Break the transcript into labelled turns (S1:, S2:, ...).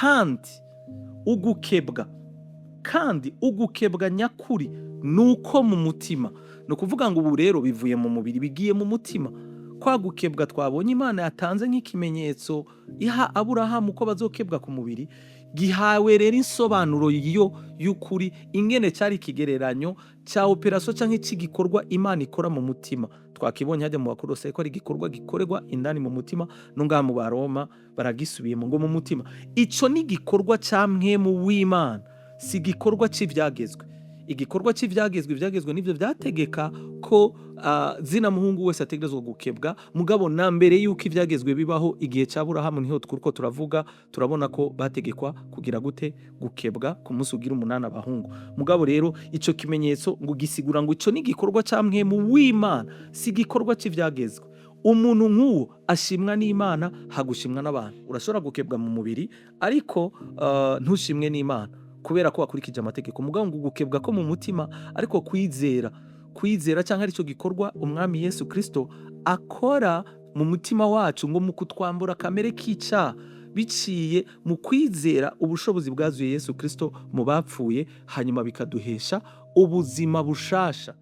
S1: Kandi ugukebwa, kandi ugukebwa nyakuri nuko mu mutima. Ni ukuvuga ngo ubu rero bivuye mu mubiri bigiye mu mutima. Kwa gukebwa twabonye Imana yatanze nk'ikimenyetso iha Aburahamu ko bazokebwa ku mubiri, gihawe rero insobanuro yo y'ukuri ingene cyari ikigereranyo cya opération cyangwa cy'igikorwa Imana ikora mu mutima. Twakibonye hajya mu Bakolosayi ko ari igikorwa gikorerwa indani mu mutima, no ngaha mu Baroma baragisubiyemo ngo mu mutima. Ico ni igikorwa ca Mpwemu w'Imana, si igikorwa c'ivyagezwe. Igikorwa c'ivyagezwe, ivyagezwe nivyo vyategeka ko zina muhungu wese ategerezwa gukebwa. Mugabo na mbere yuko ivyagezwe bibaho, igihe ca Aburahamu niho turiko turavuga, turabona ko bategekwa kugira gute? Gukebwa ku munsi ugira umunani abahungu. Mugabo rero ico kimenyetso ngo gisigura ngo ico ni igikorwa ca Mpwemu w'Imana, si igikorwa c'ivyagezwe. Umuntu nk'uwo ashimwa n'Imana hagushimwa n'abantu. Urashobora gukebwa mu mubiri ariko ntushimwe n'Imana kubera ko wakurikije amategeko. Mugabo ngo gukebwa ko mu mutima, ariko kwizera, kwizera cyangwa aricyo gikorwa Umwami Yesu Kristo akora mu mutima wacu, ngo mu kutwambura kamere k'icaha biciye mu kwizera ubushobozi bwazuye Yesu Kristo mu bapfuye, hanyuma bikaduhesha ubuzima bushasha.